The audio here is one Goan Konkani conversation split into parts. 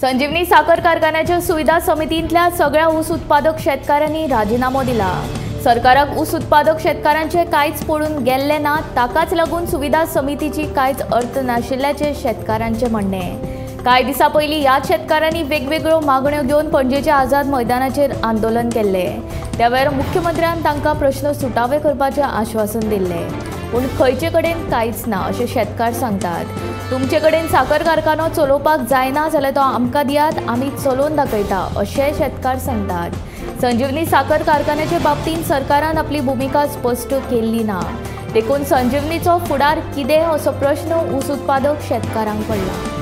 संजीवनी साखर कारखान्याच्या सुविधा समितींतल्या सगळ्या ऊस उत्पादक शेतकारांनी राजीनामो दिला। सरकाराक ऊस उत्पादक शेतकारांचे कांयच पडून गेल्ले ना, ताकाच लागून सुविधा समितीची कांयच अर्थ नाशिल्ल्याचें शेतकारांचें म्हणणें। कांय दिसां पयलीं ह्याच शेतकारांनी वेगवेगळ्यो मागण्यो घेवन पणजेच्या आझाद मैदानाचेर आंदोलन केल्लें। त्या वेळार मुख्यमंत्र्यान तांकां प्रश्न सुटावे करपाचें आश्वासन दिल्लें, पूण खंयचे कडेन कांयच ना अशें शेतकार सांगतात। तुमचे कडेन साखर कारखानो चलोवपाक जायना जाल्यार तो आमकां दियात, आमी चलोवन दाखयता अशेंय शेतकार सांगतात। संजीवनी साखर कारखान्याचे बाबतींत सरकारान आपली भुमिका स्पश्ट केल्ली ना, देखून संजीवनीचो फुडार कितें असो प्रश्न ऊस उत्पादक शेतकारांक पडला।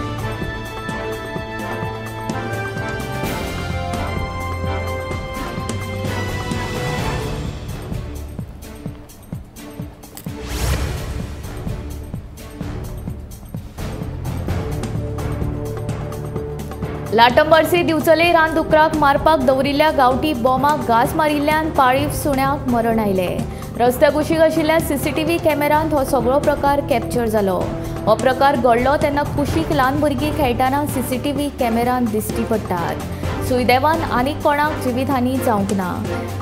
लाटंबरसी दिवचले रानदुकराक मारपाक दवरिल्ल्या गांवठी बॉमाक घांस मारिल्ल्यान पाळीव सुण्याक मरण आयलें। रस्त्या कुशीक आशिल्ल्या सीसीटीव्ही कॅमेरांत हो सगळो प्रकार कॅप्चर जालो। हो प्रकार घडलो तेन्ना कुशीक ल्हान भुरगीं खेळटना सीसीटीव्ही कॅमेरांत दिश्टी पडटात। सुदैवान आनीक कोणाक जिवीतहानी जावंक ना।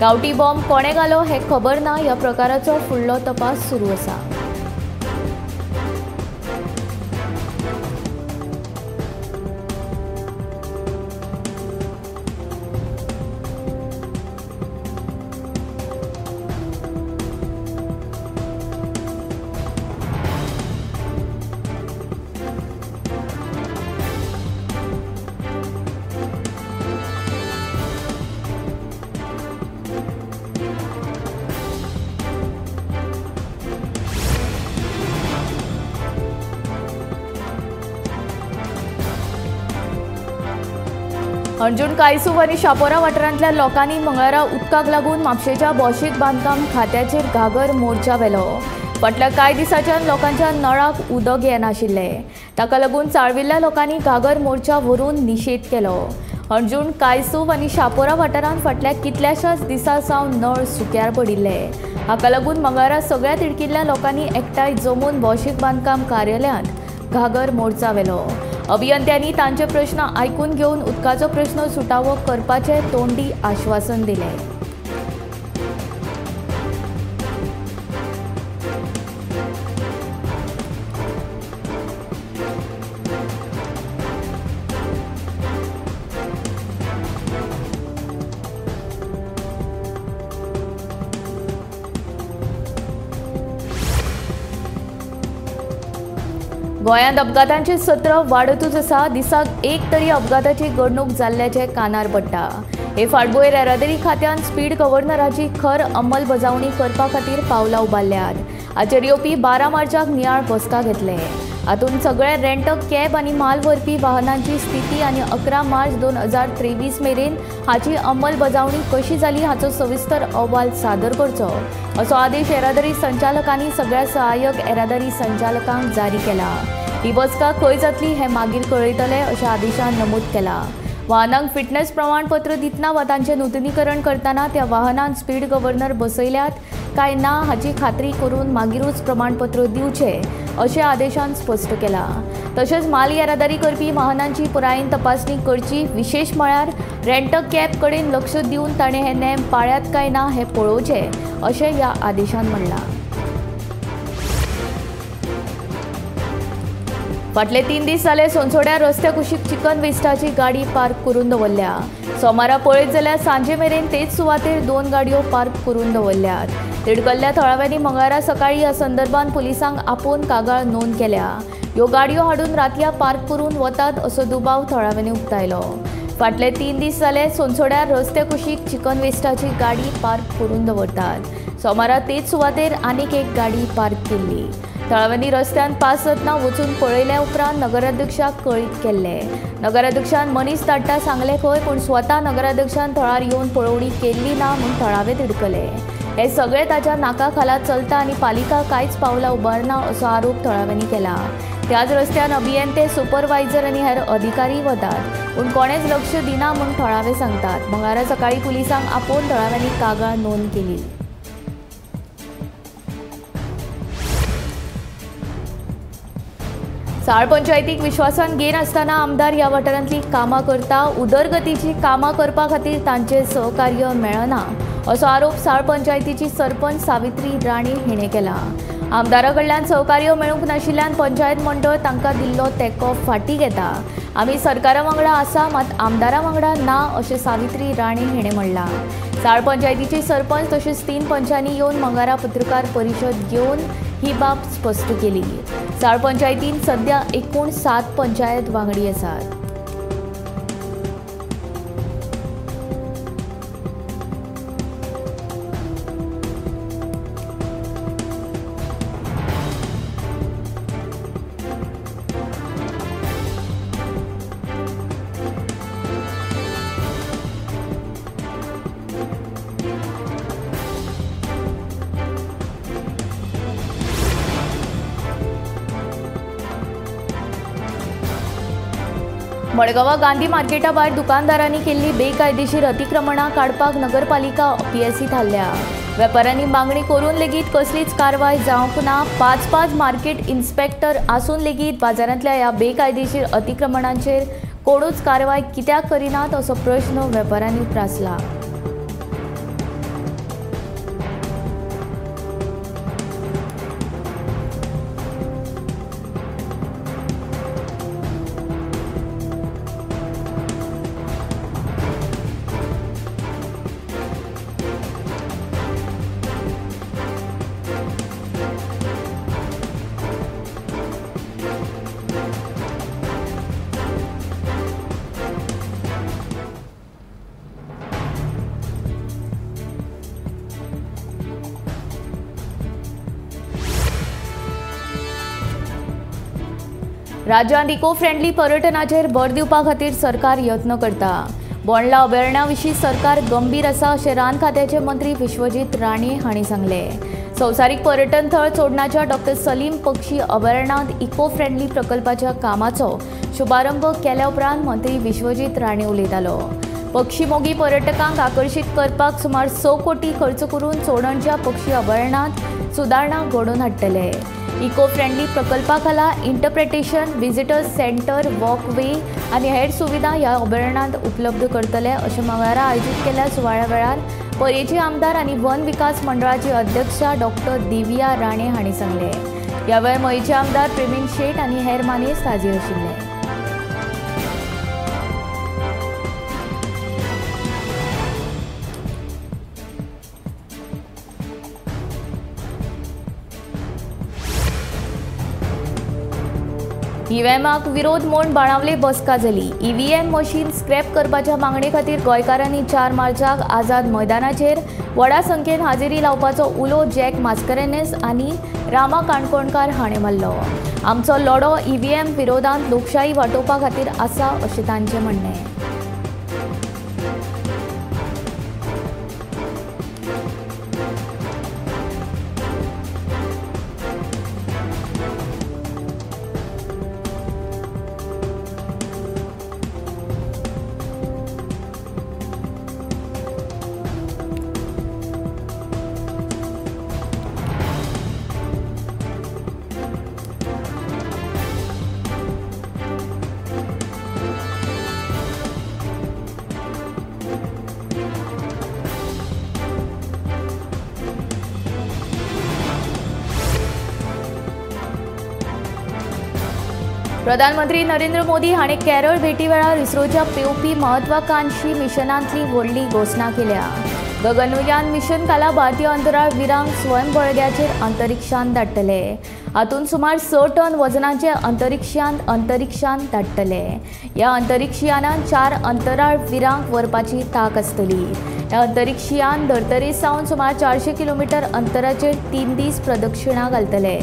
गांवठी बॉम्ब कोणें घालो हें खबर ना। ह्या प्रकाराचो फुडलो तपास सुरू आसा। अंजुण कायसूव आनी शापोरा वाठारांतल्या लोकांनी मंगळारा उदकाक लागून म्हापशेच्या भौशीक बांदकाम खात्याचेर घागर मोर्चा व्हेलो। फाटल्या कांय दिसांच्यान लोकांच्या नळाक उदक येनाशिल्लें, ताका लागून चाळविल्ल्या लोकांनी घागर मोर्चा व्हरून निशेध केलो। अंजुण कायसूव आनी शापोरा वाठारांत फाटल्या कितल्याशाच दिसां सावन नळ सुक्यार पडिल्ले। हाका लागून मंगळारा सगळ्या तिडकिल्ल्या लोकांनी एकठांय जमून भौशीक बांदकाम कार्यालयांत घागर मोर्चा व्हेलो। अभियंत्यांनी तांचे प्रश्न आयकून घेवन उदकाचो प्रश्न सुटावो करपाचें तोंडी आश्वासन दिलें। गोंयांत अपघातांचे सत्र वाडतूच आसा। दिसाक एक तरी अपघाताची घडणूक जाल्ल्याचें कानार पडटा। हे फाटभुंयेर येरादारी खात्यान स्पीड गव्हर्नराची खर अंमलबजावणी करपा खातीर पावलां उबारल्यात। हाचेर येवपी 12 मार्चाक नियाळ बसका घेतले। हातूंत सगळे रेंट कॅब आनी माल व्हरपी वाहनांची स्थिती आनी 11 मार्च 2023 मेरेन हाची अंमलबजावणी कशी जाली हाचो सविस्तर अहवाल सादर करचो असो आदेश येरादारी संचालकांनी सगळ्या सहाय्यक येरादारी संचालकांक जारी केला। ही बसका खंय जातली हें मागीर कळयतले अशें आदेशान नमूद केलां। वाहनांक फिटनेस प्रमाणपत्र दितना वा तांचें नुतनीकरण करतना त्या वाहनांत स्पीड गव्हर्नर बसयल्यात काय ना हाची खात्री करून मागीरूच प्रमाणपत्र दिवचें अशें आदेशान स्पश्ट केलां। तशेंच माल येरादारी करपी वाहनांची पुरायेन तपासणी करची, विशेश म्हळ्यार रेंट कॅब कडेन लक्ष दिवन ताणें हे नेम पाळ्यात काय ना हें पळोवचें अशें ह्या आदेशान म्हणलां। फाटले 3 दीस जाले सोनसोड्या रस्त्या कुशीक चिकन वेस्टाची गाडी पार्क करून दवरल्या। सोमारा पळयत जाल्यार सांजे मेरेन तेच सुवातेर 2 गाडयो पार्क करून दवरल्यात। तिडकल्ल्या थळाव्यांनी मंगळारा सकाळी ह्या संदर्भात पुलिसांक आपोवन कागाळ नोंद केल्या। ह्यो गाडयो हाडून रातया पार्क करून वतात असो दुबाव थळाव्यांनी उक्तायलो। फाटले 3 दीस जाले सोनसोड्यार रस्त्या कुशीक चिकन वेस्टाची गाडी पार्क करून दवरतात। सोमारा तेच सुवातेर आनीक एक गाडी पार्क केल्ली। थळाव्यांनी रस्त्यान पास जातना वचून पळयल्या उपरांत नगराध्यक्षाक कळीत केल्लें। नगराध्यक्षान मनीस धाडटा सांगलें खंय, पूण स्वता नगराध्यक्षान थळार येवन पळोवणी केल्ली ना म्हूण थळावे तिडकले। हे सगळे ताच्या नाका खाला चलता आनी पालिका कांयच पावलां उबारना असो आरोप थळाव्यांनी केला। त्याच रस्त्यान अभियंते, सुपरवायझर आनी हेर अधिकारी वतात, पूण कोणेच लक्ष दिना म्हूण थळावे सांगतात। मंगळारा सकाळी पुलिसांक आपोवन थळाव्यांनी कागाळ नोंद केली। साळ पंचायतीक विश्वासान घेनासतना आमदार ह्या वाठारांतली कामां करता, उदरगतीची कामां करपा खातीर तांचें सहकार्य मेळना असो आरोप साळ पंचायतीची सरपंच सावित्री राणे हिणें केला। आमदारा कडल्यान सहकार्य मेळूंक नाशिल्ल्यान पंचायत मंडळ तांकां दिल्लो तेंको फाटीं घेता। आमी सरकारा वांगडा आसा मात आमदारा वांगडा ना अशें सावित्री राणे हिणें म्हणलां। साळ पंचायतीचे सरपंच तशेंच 3 पंचांनी येवन मंगळारा पत्रकार परिशद घेवन ही बाब स्पश्ट केली। साळ पंचायतीन सध्या एकूण 7 पंचायत वांगडी आसात। मडगांवा गांधी मार्केटा भायर दुकानदारांनी केल्ली बेकायदेशीर अतिक्रमणां काडपाक नगरपालिका अपेसी थारल्या। वेपाऱ्यांनी मागणी करून लेगीत कसलीच कारवाय जावंक ना। 5-5 मार्केट इन्स्पेक्टर आसून लेगीत बाजारांतल्या ह्या बेकायदेशीर अतिक्रमणांचेर कोणूच कारवाय कित्याक करिनात असो प्रश्न वेपाऱ्यांनी उप्रासला। राज्यांत इको फ्रेंडली पर्यटनाचेर भर दिवपा खातीर सरकार यत्न करता। बोंडला अभयारण्या विशीं सरकार गंभीर आसा अशें रान खात्याचे मंत्री विश्वजीत राणे हांणी सांगलें। संवसारीक पर्यटन थळ चोडणाच्या डॉक्टर सलीम पक्षी अभयारण्यांत इको फ्रेंडली प्रकल्पाच्या कामाचो शुभारंभ केल्या उपरांत मंत्री विश्वजीत राणे उलयतालो। पक्षी मोगी पर्यटकांक आकर्शीत करपाक सुमार 6 कोटी खर्च करून चोडणच्या पक्षी अभयारण्यांत सुदारणा घडोवन हाडटले। इको फ्रेंडली प्रकल्पा खाला इंटरप्रिटेशन, विजिटर्स सेंटर, वॉकवे आनी हेर सुविधा ह्या अभयारण्यांत उपलब्ध करतले अशें मंगळारा आयोजीत केल्ल्या सुवाळ्या वेळार पर्येचे आमदार आनी वन विकास मंडळाची अध्यक्षा डॉक्टर दिव्या राणे हांणी सांगलें। ह्या वेळार मयेचे आमदार प्रेमीन शेट आनी हेर मानेस्त हाजीर आशिल्ले। ईव्हीएमाक विरोध म्हूण बाणावले बसका जाली। ईव्हीएम मशीन स्क्रॅप करपाच्या मागणे खातीर गोंयकारांनी 4 मार्चाक आझाद मैदानाचेर व्हडा संख्येन हाजेरी लावपाचो उलो जॅक मास्करेन्हस आनी रामा काणकोणकार हाणें मारलो। आमचो लढो ईव्हीएम विरोधांत लोकशाही वाटोवपा खातीर आसा अशें तांचें म्हणणें। प्रधानमंत्री नरेंद्र मोदी हाणें केरळ भेटी वेळार इस्रोच्या पेवपी महत्वाकांक्षी मिशनांतली व्हडली घोशणा केल्या। गगनयान मिशन खाला भारतीय अंतराळ विरांक स्वयंबळग्याचेर अंतरिक्षांत धाडटले। हातूंत सुमार 6 टन वजनाचे अंतरिक्षांत धाडटले। ह्या अंतरिक्षयानान 4 अंतराळ विरांक व्हरपाची तांक आसतली। ह्या अंतरिक्षयान धर्तरे सावन सुमार 400 किलोमिटर अंतराचेर 3 दीस प्रदक्षिणा घालतले।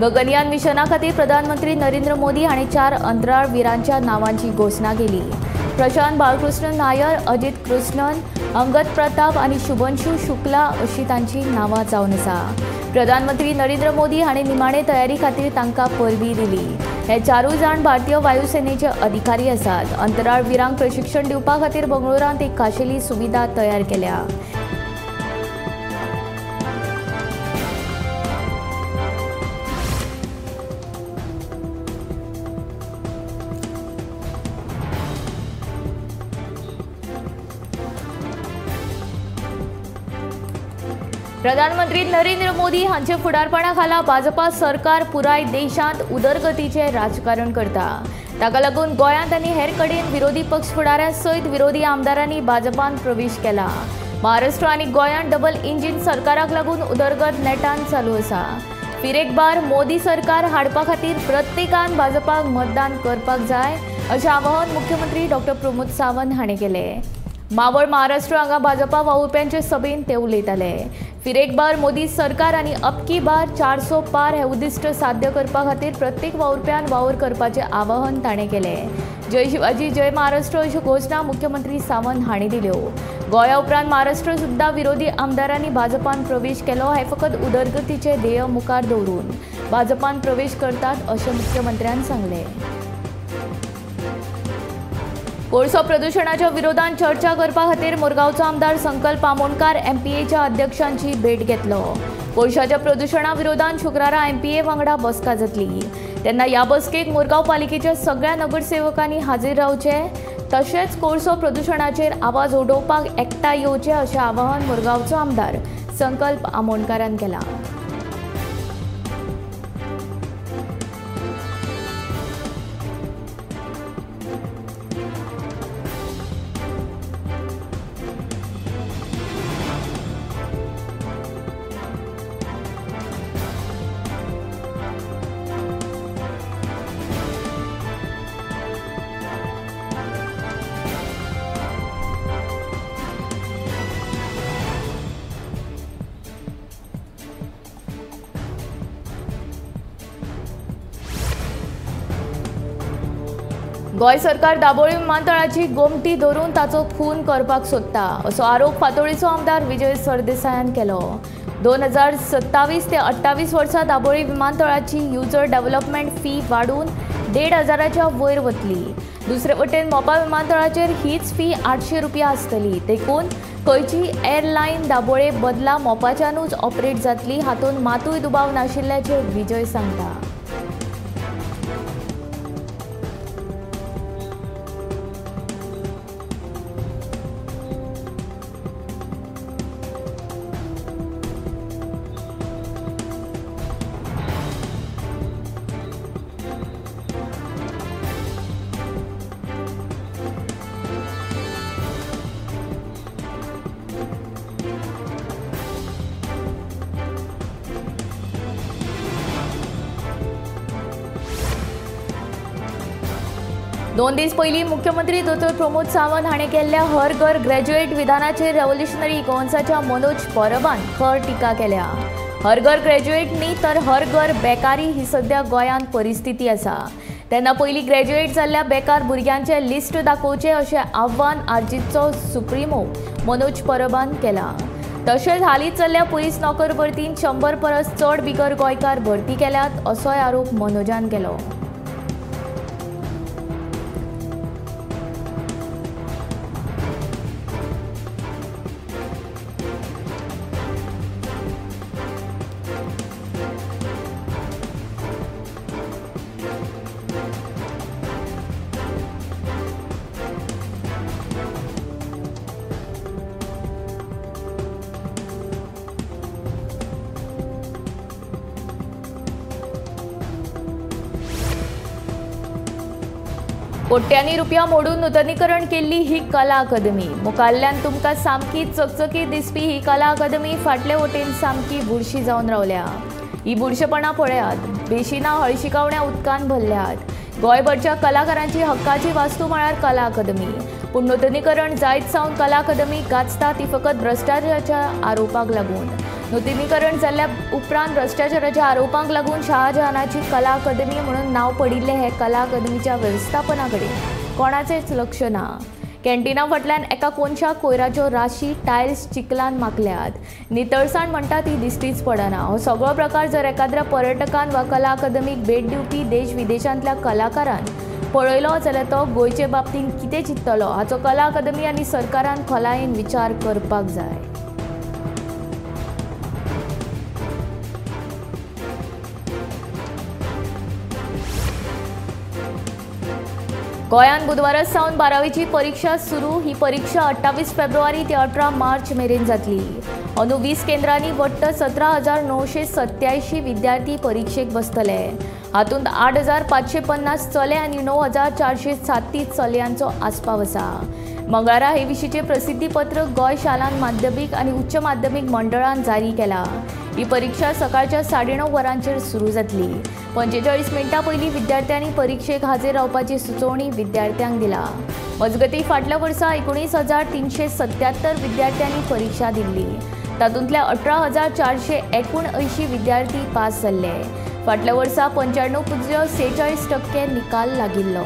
गगनयान मिशना खातीर प्रधानमंत्री नरेंद्र मोदी हांणी 4 अंतराळ वीरांच्या नावांची घोशणा केली। प्रशांत बाळकृष्ण नायर, अजित कृष्णन, अंगद प्रताप आनी शुभंशु शुक्ला अशी तांची नांवां जावन आसा। प्रधानमंत्री नरेंद्र मोदी हांणी निमाणे तयारी खातीर तांकां परबी दिली। हे 4 जाण भारतीय वायुसेनेचे अधिकारी आसात। अंतराळ वीरांक प्रशिक्षण दिवपा खातीर बंगळुरांत एक खाशेली सुविधा तयार केल्या। प्रधानमंत्री नरेंद्र मोदी हांचे फुडारपणा खाला भाजपा सरकार पुराय देशांत उदरगतीचें राजकारण करता. ताका लागून गोंयांत आनी हेर कडेन विरोधी पक्ष फुडाऱ्यां सयत विरोधी आमदारांनी भाजपान प्रवेश केला. महाराष्ट्र आनी गोंयांत डबल इंजीन सरकाराक लागून उदरगत नेटान चालू आसा. फिर एक बार मोदी सरकार हाडपा खातीर प्रत्येकान भाजपाक मतदान करपाक जाय अशें आवाहन मुख्यमंत्री डॉक्टर प्रमोद सावंत हांणी केलें. मावळ महाराष्ट्र हांगा भाजपा वावुरप्यांचे सभेन ते उलयताले. फिर एक बार मोदी सरकार आनी अब की बार 400 पार हे उद्दिश्ट साध्य करपा खातीर प्रत्येक वावुरप्यान वावर करपाचें आवाहन ताणें केलें. जय शिवाजी जय महाराष्ट्र अश्यो घोशणा मुख्यमंत्री सावंत हांणी दिल्यो. गोंया उपरांत महाराष्ट्र सुद्दां विरोधी आमदारांनी भाजपान प्रवेश केलो हे फकत उदरगतीचें ध्येय मुखार दवरून भाजपान प्रवेश करतात अशें मुख्यमंत्र्यान सांगलें. कोळसो प्रदुशणाच्या विरोधात चर्चा करपा खातीर मुरगांवचो आमदार संकल्प आमोणकार एमपीएच्या अध्यक्षांची भेट घेतलो. कोळशाच्या प्रदुशणा विरोधात शुक्रारा एमपीए वांगडा बसका जातली. तेन्ना ह्या बसकेक मुरगांव पालिकेच्या सगळ्या नगरसेवकांनी हाजीर रावचे तशेंच कोळसो प्रदुशणाचेर आवाज उडोवपाक एकठांय येवचे अशें आवाहन मुरगांवचो आमदार संकल्प आमोणकारान केलां. गोंय सरकार दाबोळी विमानतळाची गोमटी धरून ताचो खून करपाक सोदता असो आरोप फातोळीचो आमदार विजय सरदेसायान केलो. 2027 ते 28 वर्सां दाबोळी विमानतळाची युजर डेव्हलपमेंट फी वाडून 1,500च्या वयर वतली. दुसरे वटेन मोपा विमानतळाचेर हीच फी 800 रुपया आसतली. देखून खंयची एअरलायन दाबोळे बदला मोपाच्यानूच ऑपरेट जातली हातूंत मातूय दुबाव नाशिल्ल्याचें विजय सांगता. दोन दीस पयलीं मुख्यमंत्री दोतोर प्रमोद सावंत हाणें केल्ल्या हर घर ग्रॅज्युएट विधानाचेर रेव्होल्युशनरी गोवन्साच्या मनोज परबान खर टिका केल्या. हर घर ग्रॅज्युएट न्ही तर हर घर बेकारी ही सद्या गोंयांत परिस्थिती आसा. तेन्ना पयलीं ग्रॅज्युएट जाल्ल्या बेकार भुरग्यांचें लिस्ट दाखोवचें अशें आव्हान आर्जीचो सुप्रिमो मनोज परबान केलां. तशेंच हालींच चल्ल्या पुलीस नोकर भरतीन 100 परस चड बिगर गोंयकार भरती केल्यात असोय आरोप मनोजान केलो. कोट्यांनी रुपया मोडून नूतनीकरण केल्ली ही कला अकादमी. मुखाल्ल्यान तुमकां सामकी चकचकीत दिसपी ही कला अकादमी फाटले वटेन सामकी बुरशी जावन रावल्या. ही बुरशेपणां पळयात, बेशिना हळशिकावण्या उदकान भरल्यात. गोंयभरच्या कलाकारांची हक्काची वास्तू म्हळ्यार कला अकादमी. पूण नूतनीकरण जायत सावन कला अकादमी गाजता ती फकत भ्रश्टाचाराच्या आरोपाक लागून. नूतनीकरण जाल्ल्या उपरांत भ्रश्टाचाराच्या आरोपांक लागून शाहजहानाची कला अकादमी म्हणून नांव पडिल्लें हे कला अकादमीच्या वेवस्थापना कडेन कोणाचेंच लक्ष ना. कॅन्टिना फाटल्यान एका कोनशाक कोयराच्यो राशी टायल्स चिखलान माखल्यात. नितळसाण म्हणटा ती दिश्टीच पडना. हो सगळो प्रकार जर एकाद्र्या पर्यटकान वा कला अकादमीक भेट दिवपी देश विदेशांतल्या कलाकारान पळयलो जाल्यार तो गोंयचे बाबतींत कितें चिंततलो हाचो कला अकादमी आनी सरकारान खोलायेन विचार करपाक जाय. गोंयांत बुधवारा सावन 12वीची परीक्षा सुरू. ही परीक्षा 28 फेब्रुवारी ते 18 मार्च मेरेन जातली. अंदू 20 केंद्रांनी वट्ट 17,987 विद्यार्थी परिक्षेक बसतले. हातूंत 8,550 चले आनी 9,437 चलयांचो आस्पाव आसा. मंगळारा हे विशींचें प्रसिद्धीपत्रक गोंय शालांत माध्यमीक आनी उच्च माध्यमीक मंडळान जारी केला. ही परिक्षा सकाळच्या 9:30 वरांचेर सुरू जातली. 45 मिनटां पयलीं विद्यार्थ्यांनी परिक्षेक हाजीर रावपाची सुचोवणी विद्यार्थ्यांक दिला. मजगतीं फाटल्या वर्सा 19,377 विद्यार्थ्यांनी परिक्षा दिल्ली. तातूंतल्या 18,479 विद्यार्थी पास जाल्ले. फाटल्या वर्सा 95.46% निकाल लागिल्लो.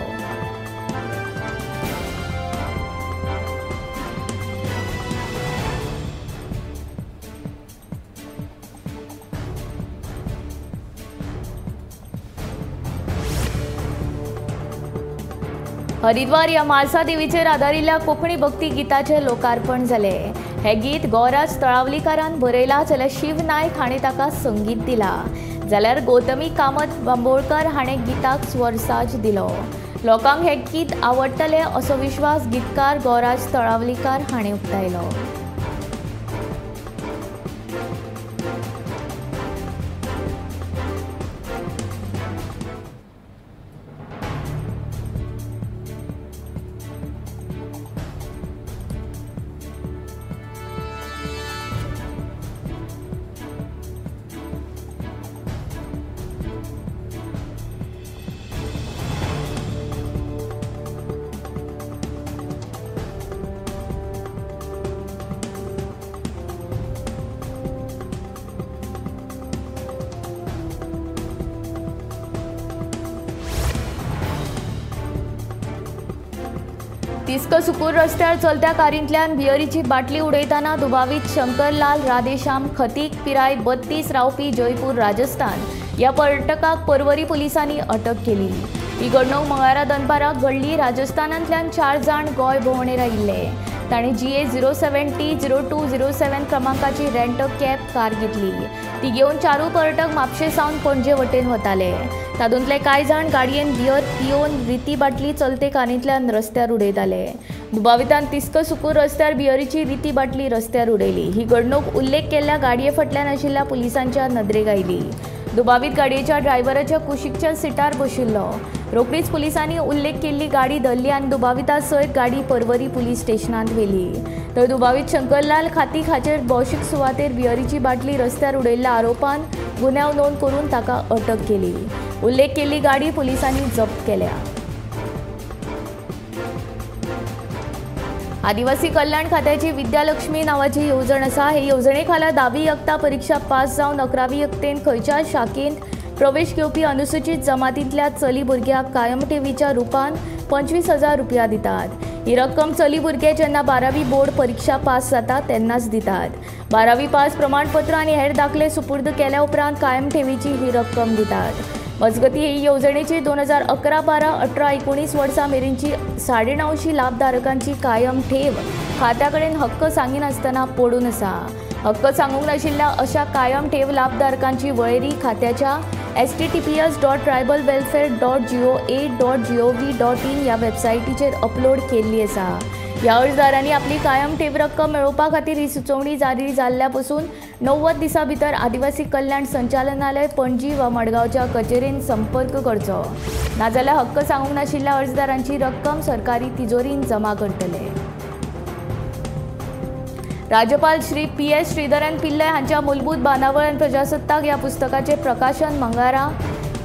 हरिद्वार ह्या म्हाळसा देवीचेर आदारिल्ल्या कोंकणी भक्ती गीताचें लोकार्पण जालें. हें गीत गौराज तळावलीकारान बरयलां जाल्यार शिव नायक हाणें ताका संगीत दिलां. जाल्यार गौतमी कामत बांबोळकर हाणें गीताक स्वरसाज दिलो. लोकांक हें गीत आवडटलें असो विश्वास गीतकार गौराज तळावलीकार हाणें उक्तायलो. तिस्क सुकूर रस्त्यार चलत्या कारींतल्यान बियरीची बाटली उडयतना दुबावीत शंकरलाल राधेश्याम खतीक पिराय 32 रावपी जयपूर राजस्थान ह्या पर्यटकाक पर्वरी पुलिसांनी अटक केली. ही घडणूक मंगळारा दनपाराक घडली. राजस्थानांतल्यान 4 जाण गोंय भोंवडेर आयिल्ले. तांणी GA 07 T 0207 क्रमांकाची rent cab car घेतली. ती घेवन 4 पर्यटक म्हापशें सावन पणजे वटेन वताले. तातूंतले कांय जाण गाडयेन बियर पियोवन रिती बाटली चलते कानींतल्यान रस्त्यार उडयताले. दुबावितान तिस्क सुकूर रस्त्यार बियरीची रिती बाटली रस्त्यार उडयली. ही घडणूक उल्लेख केल्ल्या गाडये फाटल्यान आशिल्ल्या पुलिसांच्या नदरेक आयली. दुबावीत गाडयेच्या ड्रायव्हराच्या कुशीकच्या सिटार बशिल्लो. रोखडीच पुलिसांनी उल्लेख केल्ली गाडी धरली आनी दुबाविता सयत गाडी पर्वरी पुलीस स्टेशनांत व्हेली. तर दुबावीत शंकरलाल खातीक हाचेर भौशीक सुवातेर बियरीची बाटली रस्त्यार उडयल्ल्या आरोपान गुन्यांव नोंद करून ताका अटक केली. उल्लेख केल्ली गाडी पुलिसांनी जप्त केल्या. आदिवासी कल्याण खात्याची विद्यालक्ष्मी नावाची येवजण आसा. हे येवजणे खाला 10वी यत्ता परीक्षा पास जावन 11वी यत्तेन खंयच्याय शाखेंत प्रवेश घेवपी अनुसूचित जमातींतल्या चली भुरग्याक कायम ठेवीच्या रुपान 25,000 रुपया दितात. ही रक्कम चली भुरगे जेन्ना 12वी बोर्ड परीक्षा पास जाता तेन्नाच दितात. 12वी पास प्रमाणपत्र आनी हेर दाखले सुपूर्द केल्या उपरांत कायम ठेवीची ही रक्कम दितात. मजगतीं ही येवजणेची 2011, 12, 18, 19 वर्सां मेरेनची 950 लाभधारकांची कायम ठेव खात्या कडेन हक्क सांगिनासतना पडून आसा. हक्क सांगूंक नाशिल्ल्या अशा कायम ठेव लाभधारकांची वळेरी खात्याच्या https.tribalwelfare.goa.gov.in ह्या वेबसायटीचेर अपलोड केल्ली आसा. ह्या अर्जदारांनी आपली कायम ठेव रक्कम मेळोवपा खातीर ही सुचोवणी जारी जाल्ल्या पसून 90 दिसां भितर आदिवासी कल्याण संचालनालय पणजी वा मडगांवच्या कचेरेन संपर्क करचो. नाजाल्यार हक्क सांगूंक नाशिल्ल्या अर्जदारांची रक्कम सरकारी तिजोरीन जमा करतले. राज्यपाल श्री PS Sreedharan Pillai हांच्या मूलभूत बांदावळ आनी प्रजासत्ताक ह्या पुस्तकाचें प्रकाशन मंगळारा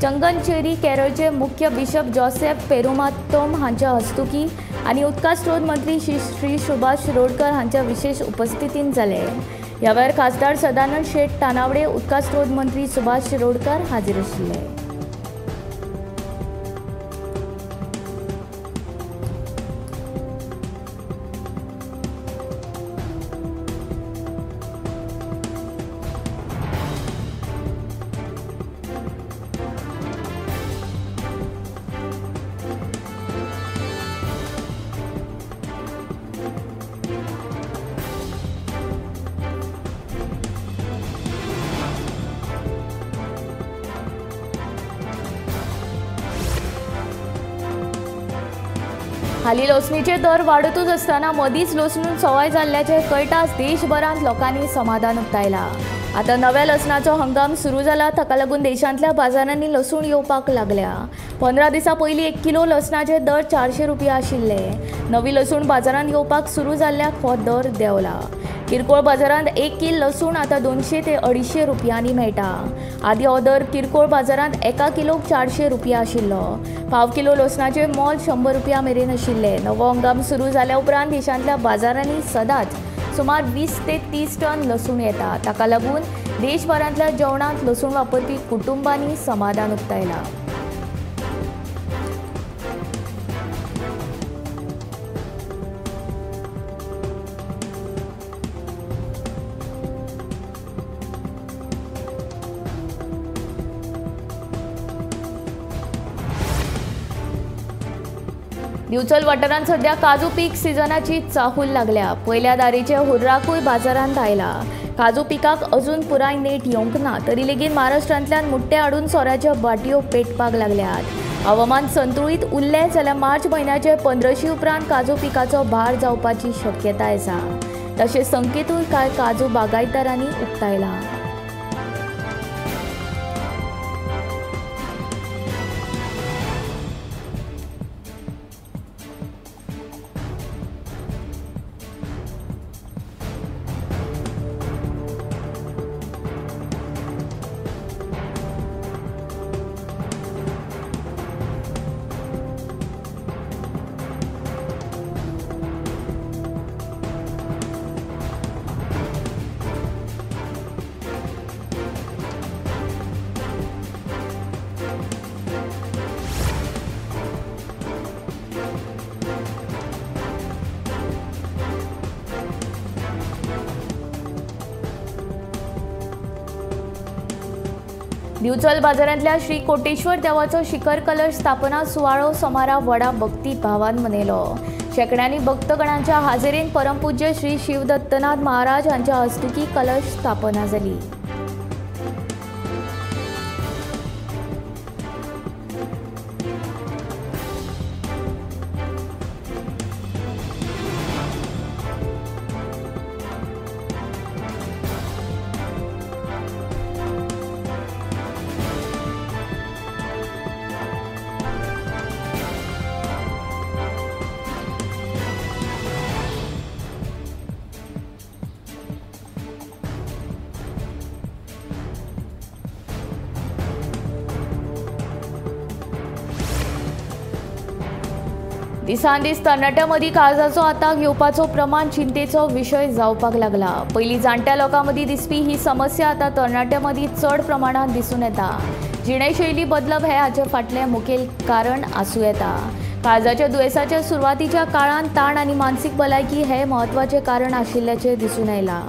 चंगनचेरी केरळचे मुख्य बिशप जोसेफ पेरुमात्तोम हांच्या हस्तुकी आनी उदका स्रोत मंत्री श्री सुभाष शिरोडकर हांच्या विशेष उपस्थितीन जालें. ह्या वेळार खासदार सदानंद शेट तानावडे, उदका स्रोत मंत्री सुभाष शिरोडकर हाजीर आशिल्ले. हालीं लसणीचे दर वाडतूच आसतना मदींच लसूण सवाय जाल्ल्याचें कळटाच देशभरांत लोकांनी समाधान उक्तायलां. आतां नव्या लसणाचो हंगाम सुरू जाला, ताका लागून देशांतल्या बाजारांनी लसूण येवपाक लागल्या. 15 दिसां पयलीं 1 किलो लसणाचे दर 400 रुपया आशिल्ले. नवी लसूण बाजारांत येवपाक सुरू जाल्ल्याक हो दर देंवला. किरकोळ बाजारांत 1 किल लसूण आतां 200 ते 250 रुपयांनी मेळटा. आदीं हो दर किरकोळ बाजारांत 1 किलोक 400 रुपया आशिल्लो. पाव किलो लसणाचें मोल 100 रुपया मेरेन आशिल्लें. नवो हंगाम सुरू जाल्या उपरांत देशांतल्या बाजारांनी सदांच सुमार 20 ते 30 टन लसूण येता. ताका लागून देशभरांतल्या जेवणांत लसूण वापरपी कुटुंबांनी समाधान उक्तायलां. दिवचल वाठारांत सध्या काजू पीक सिजनाची चाहूल लागल्या. पयल्या दारीचे हुर्राकूय बाजारांत आयला. काजू पिकाक अजून पुराय नेट येवंक ना तरी लेगीत महाराष्ट्रांतल्यान मुट्टे हाडून सोऱ्याच्यो बाटयो पेटपाक लागल्यात. हवामान संतुळीत उरलें जाल्यार मार्च म्हयन्याचे 15 उपरांत काजू पिकाचो भार जावपाची शक्यताय आसा. तशें संकेतूय कांय काजू बागायतदारांनी उक्तायला. दिवचल बाजारांतल्या श्री कोटेश्वर देवाचो शिखर कलश स्थापना सुवाळो सोमारा व्हडा भक्ती भावान मनयलो. शेंकड्यांनी भक्तगणांच्या हाजेरीन परमपूज्य श्री शिवदत्तनाथ महाराज हांच्या हस्तुकी कलश स्थापना जाली. दिसान दीस तरणाट्यां मदीं काळजाचो आताक येवपाचो प्रमाण चिंतेचो विशय जावपाक लागला. पयलीं जाणट्या लोकां मदीं दिसपी ही समस्या आतां तरणाट्यां मदीं चड प्रमाणांत दिसून येता. जिणेशैली बदलप हें हाचे फाटलें मुखेल कारण आसूं येता. काळजाच्या दुयेंसाच्या सुरवातीच्या काळांत ताण आनी मानसीक भलायकी हें म्हत्वाचें कारण आशिल्ल्याचें दिसून आयलां.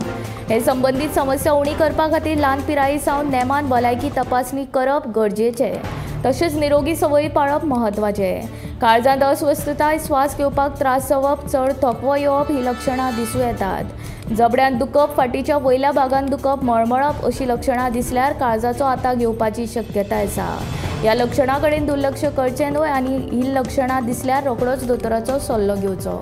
हे संबंदीत समस्या उणी करपा खातीर ल्हान पिराये सावन नेमान भलायकी तपासणी करप गरजेचें, तशेंच निरोगी संवयी पाळप म्हत्वाचें. काळजांत अस्वस्थताय, श्वास घेवपाक त्रास जावप, चड थकवो येवप ही लक्षणां दिसूं येतात. जबड्यांत दुखप, फाटीच्या वयल्या भागांत दुखप, मळमळप अशी लक्षणां दिसल्यार काळजाचो आताक येवपाची शक्यताय आसा. ह्या लक्षणां कडेन दुर्लक्ष करचें न्हय आनी ही लक्षणां दिसल्यार रोखडोच दोतोराचो सल्लो घेवचो.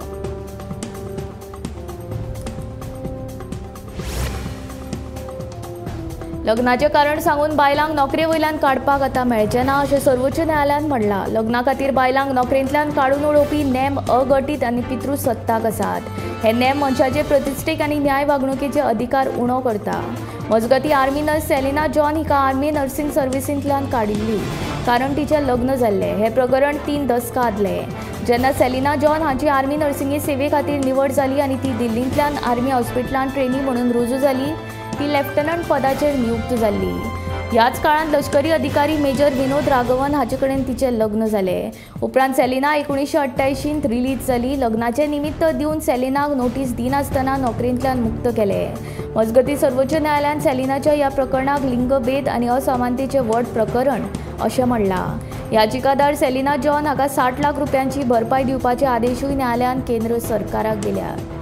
लग्नाचें कारण सांगून बायलांक नोकरे वयल्यान काडपाक आतां मेळचें ना अशें सर्वोच्च न्यायालयान म्हणलां. लग्ना खातीर बायलांक नोकरेंतल्यान काडून उडोवपी नेम अघटीत आनी पितृसत्ताक आसात. हे नेम मनशाचे प्रतिश्ठेक आनी न्याय वागणुकेचे अधिकार उणो करता. मजगतीं आर्मी नर्स सेलिना जॉन हिका आर्मी नर्सिंग सर्विसींतल्यान काडिल्ली कारण तिचें लग्न जाल्लें. हें प्रकरण 3 दसकां आदलें, जेन्ना सेलिना जॉन हांची आर्मी नर्सिंगी सेवे खातीर निवड जाली आनी ती दिल्लींतल्यान आर्मी हॉस्पिटलांत ट्रेनी म्हणून रुजू जाली. ती लेफ्टनंट पदाचेर नियुक्त जाल्ली. ह्याच काळांत लश्करी अधिकारी मेजर विनोद राघवन हाचे कडेन तिचें लग्न जालें. उपरांत सेलिना 1988 रिलीज जाली. लग्नाचें निमित्त दिवन सेलिनाक नोटीस दिनासतना नोकरेंतल्यान मुक्त केलें. मजगतीं सर्वोच्च न्यायालयान सेलिनाच्या ह्या प्रकरणाक लिंगभेद आनी असमानतेचें व्हड प्रकरण अशें म्हणलां. याचिकादार सेलिना जॉन हाका 60 लाख रुपयांची भरपाय दिवपाचे आदेशूय न्यायालयान केंद्र सरकाराक दिल्यात.